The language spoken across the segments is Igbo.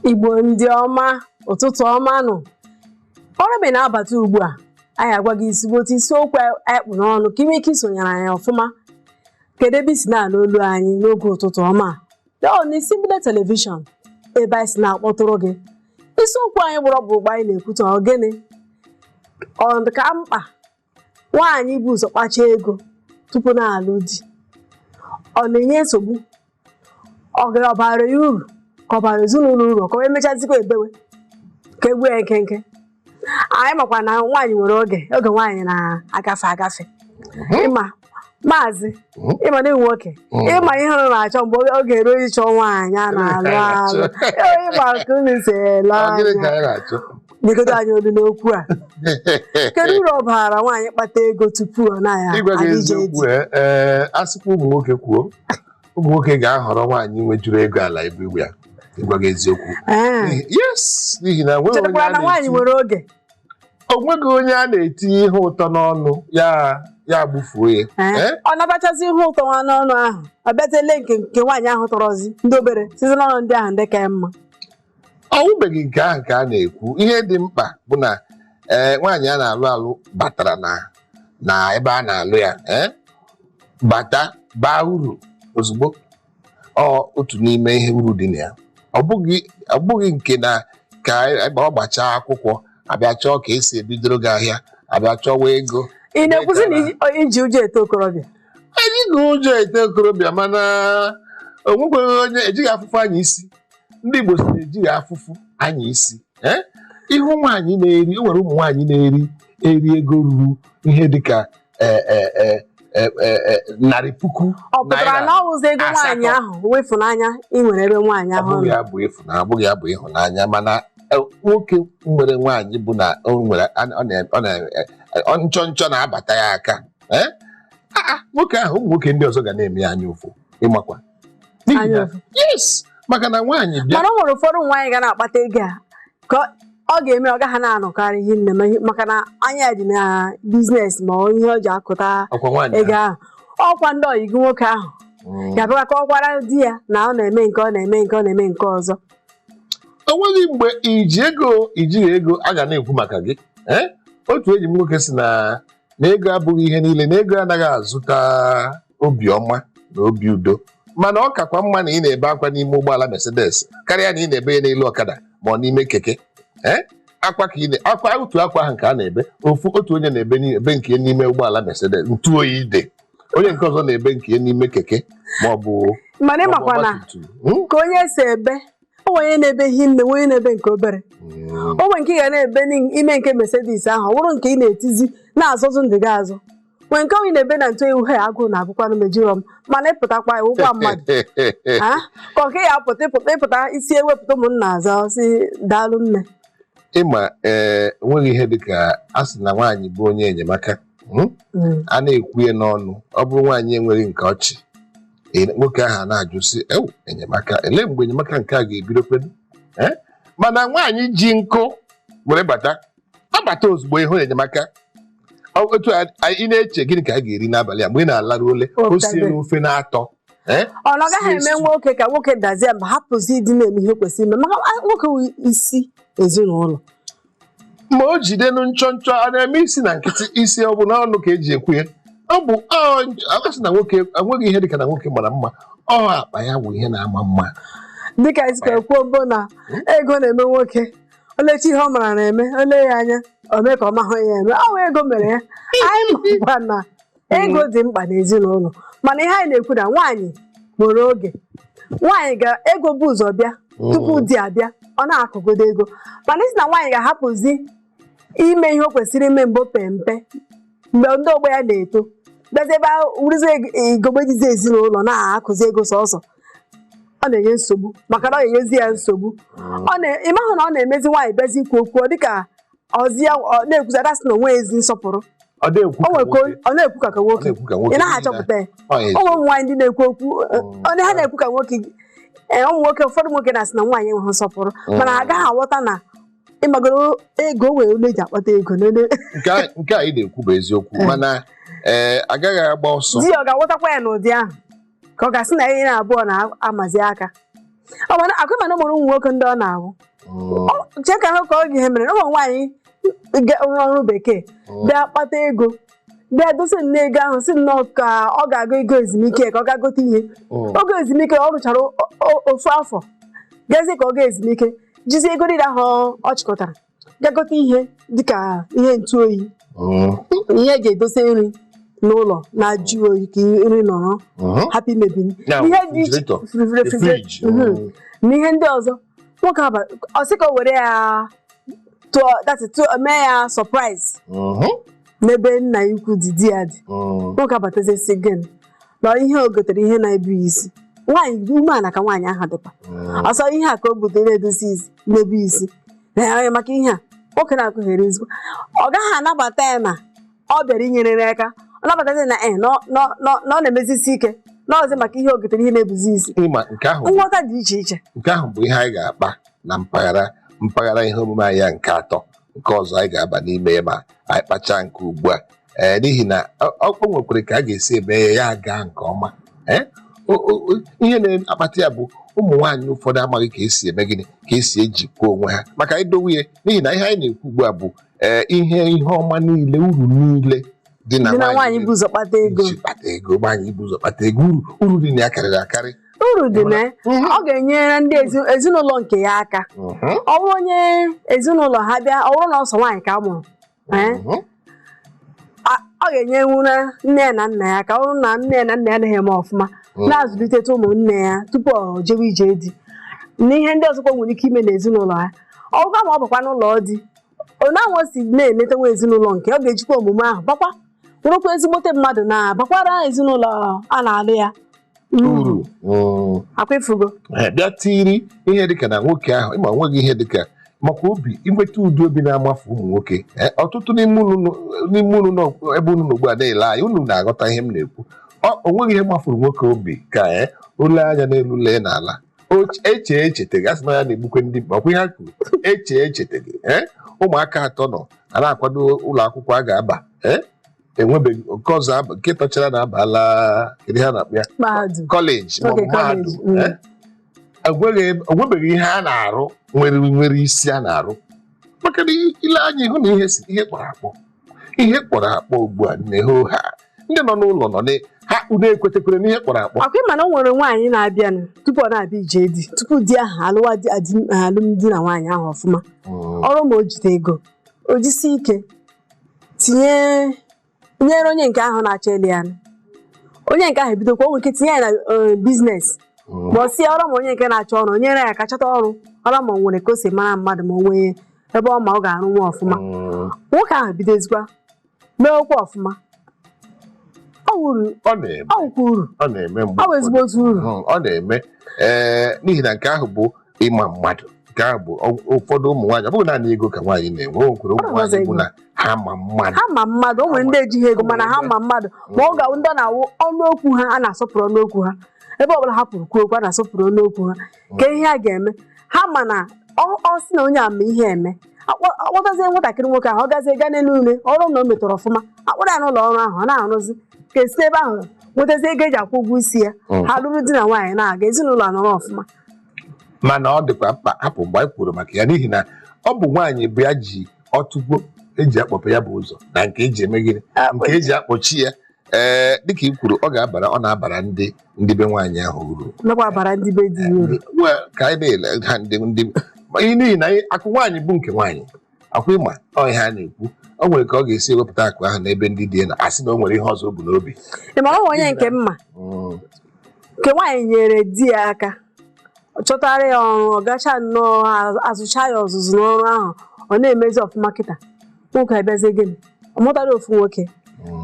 Igbo ndị ọma, ụtụtụ ọma nụ. Ọrụ na-abata ugbu a, anyị agwa gị ezigbote isiokwu anyị kpụ n'ọnụ ka ị nwee ike isonyere anyị ọfụma. Kedu ebe i si na-anụ olu anyị n'oge ụtụtụ ọma a? Ọ n'isi mbido television ebe anyị si na-akpọtụrụ gị. Isiokwu anyị gbụrụ ọkpụrụkpụ anyị na-ekwute, ọ gịnị? Ọ ka mkpa nwaanyị bụ ụzọ kpachaa ego tupu na-alụ di, ọ na-enye nsogbu? Ọ ga-ọbara ya uru ka ọ bara ezinụlọ uru, ka o emechazikwa ebewe ka egbuo ya nkenke? Anyị makwa na nwaanyị nwere oge, oge nwaanyị na-agafe agafe. Ịma, maazị, ịma na nwoke, ịma ihe unu na-achọ mgbe oge eruo ịchọ nwaanyị a na-alụ alụ, ịma ka unu si ele anya. Nyegodo anyị olu n'okwu a: kedu uru ọ bara nwaanyị kpata ego tupu ọ naghị Ịgwa gị aga ije eziokwu, di? Ee, a sịkwa ụmụ nwoke kwuo, ụmụ nwoke ga-ahọrọ nwaanyị nwejuru ego ala ebe iwe ya. Ịgwa gị eziokwu, yes, n'ihi na enweghị onye Chetakwara a na nwaanyị na-eti nwere oge. Onweghị onye a na-etinye ihe ụtọ n'ọnụ ya, ya gbufuo ya. Ee, ọ nabachazi ihe ụtọ nwa n'ọnụ ahụ, ọ bịazie nke nwaanyị ahụ tọrọzi ndị obere sizi n'ọnụ ndị ahụ ndị ka ya mma. Ọ wụbeghị nke ahụ ka a na-ekwu. Ihe dị mkpa bụ na ee, nwaanyị a na-alụ alụ batara na ebe a na-alụ ya, ee, bata baa uru ozugbo. Ọ otu n'ime ihe uru dị na ya. Ọ bụghị nke na ka ebe ọ gbachaa akwụkwọ, abịa chọọ ka esi ebidoro gị ahịa, abịa chọwa ego. Ị na-ekwuzi na iji ụjọ eto okorobịa? Ejighị ụjọ ete okorobịa, mana o nwekweghị onye ejighị afụfụ anya isi. Ndị Igbo si na ejighị afụfụ anya isi. Ee, ihu nwaanyị na-eri, o nwere ụmụ nwaanyị na-eri eri ego ruru ihe dịka 100,000 Ọ pụtara naira na ọ wụzi ego nwaanyị asatọ. ahụ wụ ịfụnanya ị nwere ebe nwaanyị Ọ ahụ bụghị nọ? ya bụ ịfụnanya, ọ bụghị ya bụ ịhụnanya, mana nwoke nwere nwaanyị bụ na o nwere ọ na nchọ nchọ na-abata ya aka. Ee, nwoke ahụ, ụmụ nwoke ndị ọzọ ga na-eme ya anya ụfụ, ịmakwa n'ihi Anya na ụfụ. Yes, maka na nwaanyị bịa Mana o nwere ụfọdụ ụmụ nwaanyị ga na-akpata ego a ka ọ ga-eme, ọ gaghị na-anọkarị ihe nne maka na anya ya dị na business ma ọ ihe o ji akụta Ọkwa nwaanyị ego ahụ. Ọkwa ndị ọyị gị nwoke ahụ ga-abịakwa ka ọ gwara di ya na ọ na-eme nke, ọ na-eme nke, ọ na-eme nke ọzọ. O nweghị mgbe iji ego, ijighị ego, a ga na-ekwu maka gị. Ee, otu enyi m nwoke si na ego abụghị ihe niile, na ego anaghị azụta obiọma na obi udo, mana ọ kakwa mma na ị na-ebe akwa n'ime ụgbọala Mercedes karịa na ị na-ebe ya n'elu ọkada ma ọ n'ime keke. Ee, akwa ka ị na akwa, otu akwa ahụ nke a na-ebe ofu otu onye na-ebe ebe nke n'ime ụgbọala Mercedes ntu oyi dị, onye nke ọzọ na-ebe nke n'ime keke ma ọ bụ Mana ma ọ bụ ịmakwa na ọgbatumtum. Hmm? ka onye si ebe, o nwere onye na-ebe hinne, nwe onye na-ebe nke obere. O nwere nke ị ga na-ebe n'ime nke Mercedes ahụ, ọ bụrụ nke ị na-etizi na-azọzụ ndị gị azụ, nwere nke onye na-ebe na ntụ ewu he agụụ na-agụkwanụ mejirọ m, mana ịpụtakwa ịwụkwa mmadụ. Ha ka ọ ka ya apụta, ịpụta, ịpụta isi ewepụta ụmụnna azọ si daalụ nne. Ịma, ee, enweghị ihe dịka a sị na nwaanyị bụ onye enyemaka, A na-ekwu ya n'ọnụ, ọ bụrụ nwaanyị enweghị nke ọchị, nwoke ahụ a na-ajụ sị, ewu, enyemaka, elee mgbe enyemaka nke a ga-ebido kwenu? Ee, mana nwaanyị ji nkụ were bata, abata ozugbo, ịhụ enyemaka. Otu ị na-eche gịnị ka a ga-eri n'abalị a, mgbe ị na-alarụ ole o sie n'ofe na-atọ. Ee? Ọ na ọ gaghị eme Sie stew. Nwoke ka nwoke dazie mba, hapụzi ịdị na-eme ihe kwesịrị ime, maka nwoke wụ isi ezinụlọ. Ma o jidenu nchọ nchọ a na-eme isi na nkịtị, isi ọ bụ n'ọnụ ka eji ekwu ya. Ọ bụ a sị na nwoke enweghị ihe dịka na nwoke mara mma, ọ akpa ya bụ ihe na-ama mma. Dịka esi ka kwuo mbụ na ego na-eme nwoke olechi ihe ọ mara na-eme, ole ya anya o mee ka ọ mahụ ya eme, ọ bụ ego mere ya. Anyị makwa na ego dị mkpa n'ezinụlọ, mana ihe anyị na-ekwu na nwaanyị nwere oge, nwaanyị ga ego bụ ụzọ bịa tupu di abịa, ọ na-akụgodo ego. Mana isi na nwaanyị ga-ahapụzi ime ihe o kwesịrị ime mgbe o pe mpe, mgbe ndị ọgbọ ya na-eto, bịazie ebe wụrụzie igogbe jizi ezinụlọ na-akụzi ego sọsọ, ọ na-enye nsogbu, maka na ọ na-enyezi ya nsogbu. Ọ na ịmahụ na ọ na-emezi nwaanyị bịazi ikwu okwu, ọ dịka ọzi ya ọ na-ekwuzi, ada sị na onwe ezi nsọpụrụ. Ọ na-ekwu O ka nwere ka nwoke. ọ na-ekwu ka Ọ nwoke. na-ekwu ka nwoke. Ị naghị achọpụta ya. Ọ O nwere ụmụ nwaanyị ndị na-ekwu okwu, ọ ha na-ekwu ka nwoke. Ee, ụmụ nwoke, ụfọdụ nwoke na-asị na nwaanyị enweghị nsọpụrụ, mana ha agaghị aghọta na ịmagoro ego o nwere ole eji akpata ego n'ele. Nke a ị na-ekwu bụ eziokwu, mana ee, agaghị agba ọsọ. Di ya ọ ga-aghọtakwa ya n'ụdị ahụ, ka ọ ga-asị na ihe na abụọ na-amazi aka? Ọ mana akụ, mana ụmụ nwoke ndị ọ na-ahụ chee ka hụ ka oge ihe mere ụmụ nwaanyị rụọ ọrụ bekee, bịa kpata ego, bịa dosa nne ego ahụ, si nnọọ ka ọ ga-agụ ego ezumike, ka ọ ga gote ihe. Oge ezumike ọ rụchara ofu afọ gazie ka ọ ga ezumike, jizie ego niile ahụ ọ chịkọtara ga gote ihe dịka ihe ntụ oyi, ihe eji edosa nri n'ụlọ na-ajụ oyi ka nri nọrọ hapụ imebi, ihe dị iche, refrigerator, na ihe ndị ọzọ. Nwoke ọ sị ka o were ya tụọ, that's it, tụọ, mee ya surprise n'ebe nna ya ukwu dị, di ya dị. Nwoke abatazie, sị gịnị na ihe o gotere, ihe na-ebu ya isi. Nwaanyị umeala ka nwaanyị ahụ dịkwa. Ọsọ ihe a ka o butere edozi isi na-ebu isi na ya maka ihe a nwoke na-akụghere ezigbo. Ọ gaghị anabata ya na ọ bịara inyere ya aka. Ọ nabatazi na na ọ na-emezisi ike na ọzi maka ihe o gotere, ihe na-ebuzi isi. Ịma nke ahụ Nghọta dị iche iche. Nke ahụ bụ ihe anyị ga-akpa na mpaghara ihe omume anyị ya nke atọ, nke ọzọ anyị ga-aba n'ime ya ma anyị kpachaa nke ugbu a, ee, n'ihi na ọ nwekwara ka a ga-esi eme ya, ya gaa nke ọma. Ee, ihe na-akpata ya bụ ụmụ nwaanyị ụfọdụ amaghị ka esi eme gịnị, ka esi ejikwa onwe ha maka idowe ya, n'ihi na ihe anyị na-ekwu ugbu a bụ ee, ihe ọma niile, uru niile dị na dị na nwaanyị bụ ụzọ kpata ego. Ji kpata ego, nwaanyị bụ ụzọ kpata ego, uru dị na ya karịrị akarị. Uru dị na ya, ọ ga-enyere ndị ezinụlọ nke ya aka. Ọ bụrụ onye ezinụlọ ha bịa, ọ bụrụ na ọsọ nwaanyị ka a mụrụ, ee, ọ ga-enyenwuru nne ya na nna ya ka ọ bụrụ na nne ya na nna ya anaghị eme ọfụma, na-azụliteta ụmụnne ya tupu ọ jewe ije di na ihe ndị ọzọkwa nwere ike ime n'ezinụlọ ha. Ọ bụkwa ma ọ bakwa n'ụlọ di, onye ahụ o si na-eleta nwa ezinụlọ nke ọ ga-ejikwa omume ahụ bakwa bụrụkwa ezigbote mmadụ na bakwara ezinụlọ a na-alụ ya uru. Uru. Akwa ifugo. Bịa tiri ihe dịka na nwoke ahụ, ịma onweghị ihe dịka maka obi inweta ụdị obi na-amafu ụmụ nwoke. Ọtụtụ n'ime unu nọ ebe unu nọ ugbu a na-ele anyị, unu na-aghọta ihe m na-ekwu. O nweghị ihe mafuru nwoke obi ka ole anya n'elu lee n'ala. Eche echeteghị, asị na ya na-egbukwe ndị mkpa ọkwa ihe ha kwuru, eche echeteghị. Ụmụaka atọ nọ a na-akwado ụlọ akwụkwọ a ga-aba, enwebeghị nke ọzọ nke tọchara na-abala, kedu ihe a na-akpọ ya? Mahadum. Kọleji maọbụ Oge mahadum. kọleji, Enwebeghị ihe a na-arụ nwere isi a na-arụ, maka na ile anya ịhụ na ihe si ihe kpọrọ akpọ, ihe kpọrọ akpọ ugbu a nne ho ha ndị nọ n'ụlọ nọ ha unu ekwetekwere n'ihe kpọrọ akpọ. Akwa ịma na o nwere nwaanyị na-abịanụ tupu ọ na-abịa ije di, tupu di ahụ alụwa di, alụmdi na nwaanyị ahụ ọfụma, ọrụ ma o jide ego, o jisi ike tinye nyere onye nke ahụ na-achọ ịlụ ya. Onye nke ahụ ebidokwa, o nwere ike tinye ya na business, ma ọ si ọrụ, ma onye nke na-achọ ọrụ nyere ya ka chọta ọrụ, ọrụ ma o nwere ka o si mara mmadụ, ma o nwee ebe ọ ma ọ ga-arụ nwa ọfụma. Nwoke ahụ bidozikwa mee okwu ọfụma, ọ wuru. Ọ na-eme. Ọ wukwa uru. Ọ na-eme mgbe Ọ bụ ezigbo otu uru. Ọ na-eme, ee, n'ihi na nke ahụ bụ ịma mmadụ. Nke ahụ bụ ụfọdụ ụmụ nwaanyị, ọ bụghị naanị ego ka nwaanyị na-enwe, o nwekwara ụmụ Ọ nwaanyị na-enwe. bụ na ha ma mmadụ. Ha ma mmadụ. O nwere ndị ejighị ego mana ha ma mmadụ, ma ọ ga ndị na-awụ ọnụ okwu ha, a na-asọpụrụ ọnụ okwu ha ebe ọbụla ha pụrụ kwuo okwu, a na-asọpụrụ ọnụ okwu ha. Ka ihe a ga-eme ha ma na ọ sị na onye ama ihe eme, akpọtazie nwatakịrị nwoke ahụ, ọ gazie gaa n'elu ule ọrụ na o metọrọ ọfụma, akpọrọ ya n'ụlọ ọrụ ahụ, ọ na-arụzi ka esi ebe ahụ nwetazie ego eji akwụ ụgwọ isi ya. Ha lụrụ di na nwaanyị, na-aga, ezinụlọ anọrọ ọfụma. Mana ọ dịkwa mkpa hapụ mgbe anyị kwuru maka ya, n'ihi na ọ bụ nwaanyị bụ ya ji ọtụgbo eji akpọpe ya bụ ụzọ na nke eji eme gịnị, nke eji akpọchi ya. Ee, dịka i kwuru, ọ ga-abara, ọ na-abara ndị be nwaanyị ahụ uru. Nakwa abara ndị be di ya uru. Well, ka anyị na-ele ha ndị n'ihi na akụ nwaanyị bụ nke nwaanyị, akwa ịma ọ ihe a na-ekwu, o nwere ka ọ ga-esi ewepụta akụ ahụ n'ebe ndị dị na asị na o nwere ihe ọzọ o bu n'obi. Ị ma ọ bụ onye nke mma nke nwaanyị nyere di ya aka chọtara ya ọrụ, ọ gacha nnọọ azụcha ya ọzụzụ n'ọrụ ahụ, ọ na-emezi ọfụma. Kịta nwoke abịazie, gịnị, ọ mụtara ofu nwoke.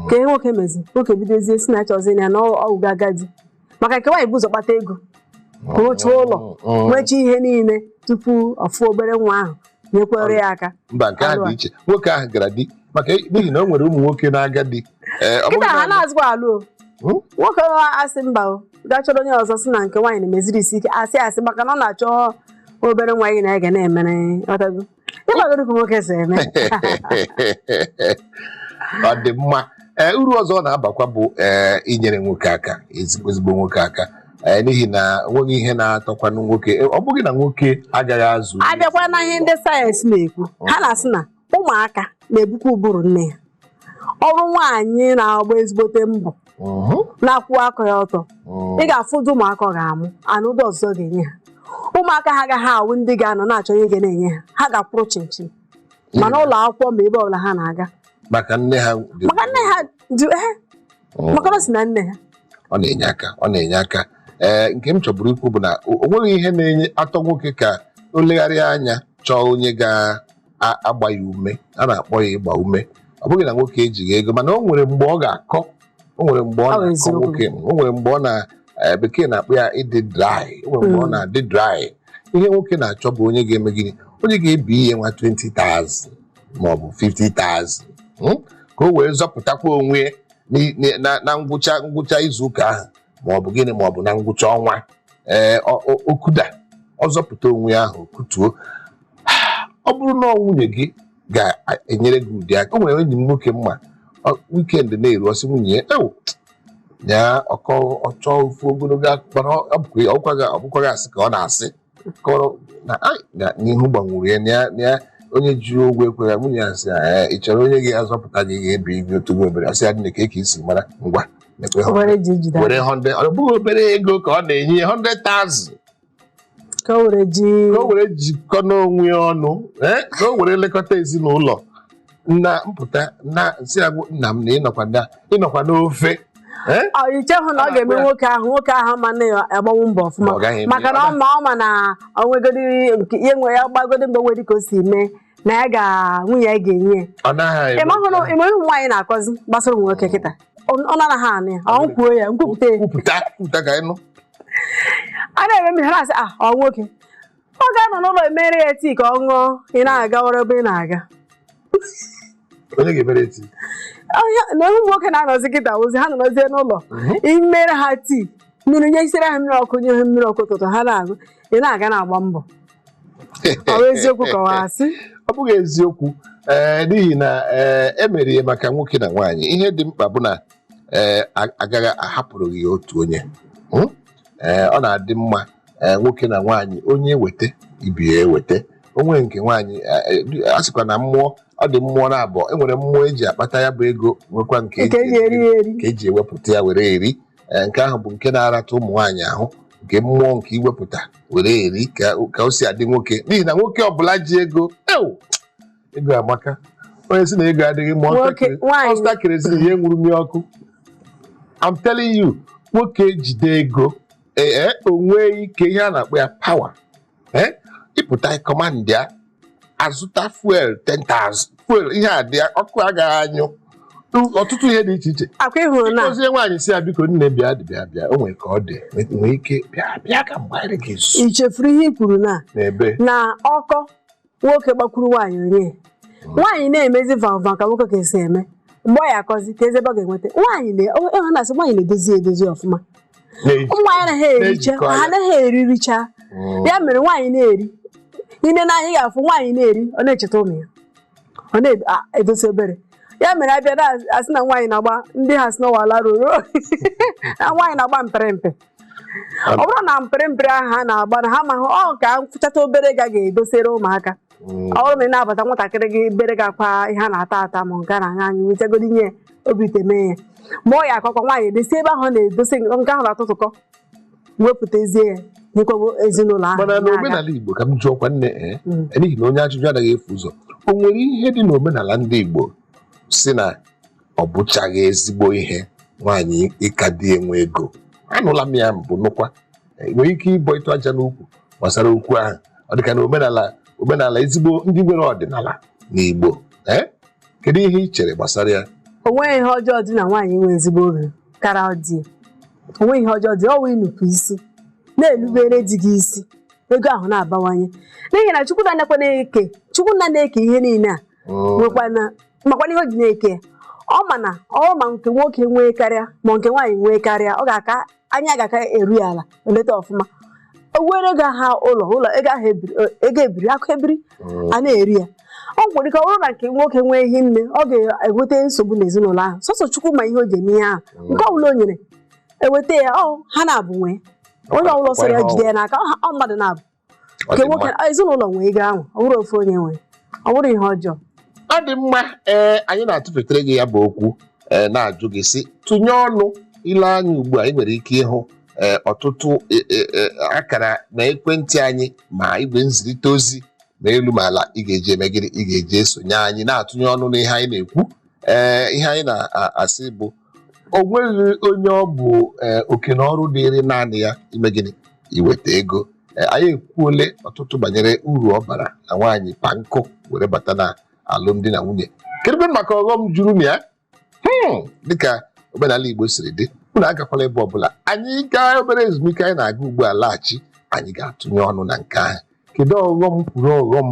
Ka ihe nwoke mezi, nwoke bidozie si na achọzi ya na ọwụgo agadi, maka nke nwaanyị bụ ụzọ kpata ego, rụchaa ụlọ, nwechaa ihe niile tupu ọ fụọ obere nwa ahụ, nyekwere ya aka. Mba, nke ahụ dị iche. Nwoke ahụ gara di maka n'ihi na o nwere ụmụ nwoke na-aga di. Ee, ọ bụghị Kịta ha naanị- na-azụkwa alụ o. Nwoke ahụ asị mba, o gaa chọrọ onye ọzọ, si na nke nwaanyị na-emeziri isi ike, asị asị maka na ọ na-achọ obere nwa gị na ya ga na-emere. Ghọtago? Ịgbagoro ka nwoke si eme. Ọ dị mma. Ee, uru ọzọ ọ na-abakwa bụ, ee, inyere nwoke aka, ezigbo nwoke aka. N'ihi na onweghị ihe na-atọkwanụ nwoke. Ọ bụghị na nwoke agaghị azụ Abịakwa na ihe ndị sayensị na-ekwu, ha na-asị na ụmụaka na-ebukwa ụbụrụ nne ya. Ọrụ nwaanyị na-agba ezigbote mbọ na-akwụ aka ya ọtọ, ị ga-afụ ụdị ụmụaka ọ ga-amụ ana ụdị ọzọ ga-enye ha. Ụmụaka ha agaghị awụ ndị ga-anọ na-achọ ihe ga na-enye ha. Ha ga-akwụrụ chinchin mana ụlọ akwụkwọ, ma ebe ọbụla ha na-aga. Maka nne ha dị. Maka nne ha dị maka na o si na nne ha. Ọ na-enye aka, ọ na-enye aka. Ee, nke m chọburu ikwu bụ na o nweghị ihe na-enye atọ nwoke ka o legharịa anya chọọ onye ga-agba ya ume. A na-akpọ ya ịgba ume. Ọ bụghị na nwoke ejighị ego, mana o nwere mgbe ọ ga-akọ, o nwere mgbe ọ Ọ bụ na-akọ eziokwu. nwoke. O nwere mgbe ọ na bekee na-akpọ ya ịdị dry. O nwere mgbe ọ na-adị dry. Ihe nwoke na-achọ bụ onye ga-eme gịnị? Onye ga-ebi ihe nwa 20,000 maọbụ 50,000, ka o wee zọpụtakwa onwe ya na ngwụcha izu ụka ahụ, maọbụ gịnị, maọbụ na ngwụcha ọnwa. Ee, okuda ọ zọpụta onwe ya ahụ, kutuo. Ọ bụrụ na ọ nwunye gị ga-enyere gị ụdị aka. O nwere enyi m nwoke mma, weekend na-eru, ọsị nwunye ya ewu ya ọkọ ọchọ ofu ogologo akụkọ. Mana ọ bụkwaghị asị ka ọ na-asị kọrọ na ai, na n'ihu gbanwuru ya na ya onye ji ụgwọ ekweghị. Nwunye ya sị ya, "Ee, ị chọrọ onye ga-azọpụta gị, ga-ebi gị otu nwa obere?" Asị ya, "Nne, ka isi mara ngwa nekwe Obere ji ejide were 100, ọ bụghị obere ego ka ọ na-enye ya, 100,000 ka o were ji ka o were jikọ n'onwe ya ọnụ, ka o were lekọta ezinụlọ na mpụta na nsị agwụ nna m na ịnọkwa n'ofe. Ọ ichehụ na ọ ga-eme nwoke ahụ, nwoke ahụ ma na ya agbanwu mbọ ọfụma. Ma ọ gaghị eme. Maka na ọ ma na ọ nwegodi nke ihe nwe ya gbagodi mbọ nwere ka o si mee na ya ga nwunye ya ga-enye ya. Ọ naghị eme. Ịma hụrụ, ịma ụmụ nwaanyị na-akọzi gbasara ụmụ nwoke kịta, ọ naghị anụ ya. Ọ kwuo ya, nkwupụta ya. Kwupụta, kwupụta ka ịnụ. A na-eme mmiri, ha na-asị, "Ah, ọ nwoke ọ ga-anọ n'ụlọ emere ya tii ka ọ ṅụọ, ị na-aga ọrụ ebe ị na-aga." Onye ga-emere eti? Na ụmụ nwoke na-anọzi kịta ozi ha nọrọzie n'ụlọ imere ha tii, mmiri, nye isere ha mmiri ọkụ, nye ha mmiri ọkụ ụtụtụ, ha na-agụ, ị na-aga na-agba mbọ. Ọ bụ eziokwu ka ọ asị? Ọ bụghị eziokwu. Ee, n'ihi na ee, e mere ya maka nwoke na nwaanyị. Ihe dị mkpa bụ na ee, agaghị ahapụrụ gị otu onye. Ee, ọ na-adị mma, ee, nwoke na nwaanyị, onye weta ibi ya eweta onwe nke nwaanyị. A sịkwa na mmụọ ọ dị mmụọ na abụọ. E nwere mmụọ eji akpata ya bụ ego, nwekwa nke nke eji eri ya eri. Ka eji ewepụta ya were eri. Ee, nke ahụ bụ nke na-arata ụmụ nwaanyị ahụ, nke mmụọ nke iwepụta were eri ka o si adị nwoke, n'ihi na nwoke ọbụla ji ego, ew, ego amaka. Onye si na ego adịghị mma, Nwoke nwaanyị. ọzụta kerosene ya enwuru mmiri ọkụ. I'm telling you, nwoke jide ego, ee, o nwee ike ihe a na-akpọ ya power. Ee, ịpụta command ya azụta fuel 10,000, fuel ihe a dị ọkụ agaghị anyụ, ọtụtụ ihe dị iche iche. Akwa ịhụrụ na Ozie nwaanyị si ya, "Biko nne, bịa bịa bịa, o nwere ka ọ dị, nwee ike bịa bịa ka mgbanyere gị I chefuru ihe i kwuru na n'ebe na ọkọ nwoke gbakwuru nwaanyị, onye nwaanyị na-emezi vamvam ka nwoke ka esi eme mgbe ọ ya akọzi ka eze ebe ọ ga-enweta nwaanyị na ịhụ na-asị nwaanyị na-edozi edozi ọfụma. Na-eji Ụmụ nwaanyị anaghị ericha. Na-ejikọ Ha ya. anaghị eriricha. Ya mere nwaanyị na-eri ine n'anya, ị ga-afụ nwaanyị na-eri, ọ na-echeta ụmụ ya, ọ na-edosi obere. Ya mere abịa na-asị na nwaanyị na-agba ndị ha sị na ọwala ruru na nwaanyị na-agba mpịrịmpị. Ọ bụrụ na mpịrịmpịrị ahụ ha na-agba na ha ma ọ ka mfụchata obere ga ga-edosere ụmụaka. Ọ bụrụ na ị na-abata nwatakịrị gị bere gị akwa ihe a na-ata ata ma nke a na-aṅụ aṅụ, nwetagodi nye obi ite mee ya ma ọ ya akọkwa nwaanyị edosi ebe ahụ ọ na-edosi nke ahụ na-atụtụkọ wepụtazie ya nyekwago ezinụlọ ahụ Mana na-aga. N'omenala Igbo, ka m jụọkwa nne, ee, n'ihi na onye ajụjụ anaghị efu ụzọ, o nwere ihe dị n'omenala ndị Igbo si na ọ bụchaghị ezigbo ihe nwaanyị ịka di enwe ego? Anụla m ya mbụ, nụkwa. Nwere ike ịbọ ịtụ aja n'ukwu gbasara okwu ahụ. Ọ dịka na omenala ezigbo ndị nwere ọdịnala n'Igbo, ee, kedu ihe ị chere gbasara ya? O nweghị ihe ọjọọ dị na nwaanyị inwe ezigbo oge kara di. O nweghị ihe ọjọọ dị. Ọ wụ ịnụpụ isi na-elubere di gị isi, ego ahụ na-abawanye, n'ihi na Chukwu na-anakwa na-eke, Chukwu na na-eke ihe niile a nwekwana makwana ihe o ji na-eke ya. Ọ ma na ọ ma nke nwoke nwee karịa ma nke nwaanyị nwee karịa, ọ ga-aka anya ga-aka eru ya ala eleta ọfụma. O were ego ha ụlọ ego ahụ ebiri, ego ebiri akụ ebiri a na-eri ya. Ọ nwere ike ọ bụrụ na nke nwoke nwee ihe nne, ọ ga-enweta nsogbu n'ezinụlọ ahụ. Sọsọ Chukwu ma ihe o ji eme ihe ahụ. Nke ọ bụla o nyere eweta ya, ọ ha na-abụ nwee. Onye ọbụla Ọkwa sọrọ ya ihe jide ya n'aka, ọ mmadụ na-abụ Ọ nke dị nwoke mma. Ezinụlọ nwee ego ahụ, ọ bụrụ ofu onye nwe, ọ bụrụ ihe ọjọọ. Ọ dị mma. Ee, anyị na-atụfetere gị ya bụ okwu, ee, na-ajụ gị sị tụnye ọnụ. Ile anya ugbu a, ị nwere ike ịhụ ee ọtụtụ akara na ekwentị anyị ma igwe nzirịta ozi ma elu ma ala ị ga-eji eme gịnị, ị ga-eji esonye anyị na-atụnye ọnụ n'ihe anyị na-ekwu. Ee, ihe anyị na-asị bụ o nweghị onye ọ bụ ee oke na ọrụ dịịrị naanị ya ime gịnị, iweta ego. Ee, anyị ekwuole ọtụtụ banyere uru ọ bara na nwaanyị pa nkụ were bata na alụmdi na nwunye. Kedu ebe maka ọghọm juru na ya? Dịka omenala Igbo siri dị, unu agakwala ebe ọbụla. Anyị gaa obere ezumike anyị na-aga ugbu a, laghachi, anyị ga-atụnye ọnụ na nke ahụ. Kedu ọghọm kwuru ọghọm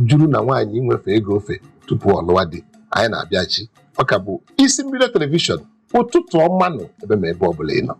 juru na nwaanyị inwefe ego ofe tupu ọ lụwa di? Anyị na-abịachi. Ọ ka bụ Isi Mbido Television. Ụtụtụ ọma nụ ebe ma ebe ọbụla ị nọ.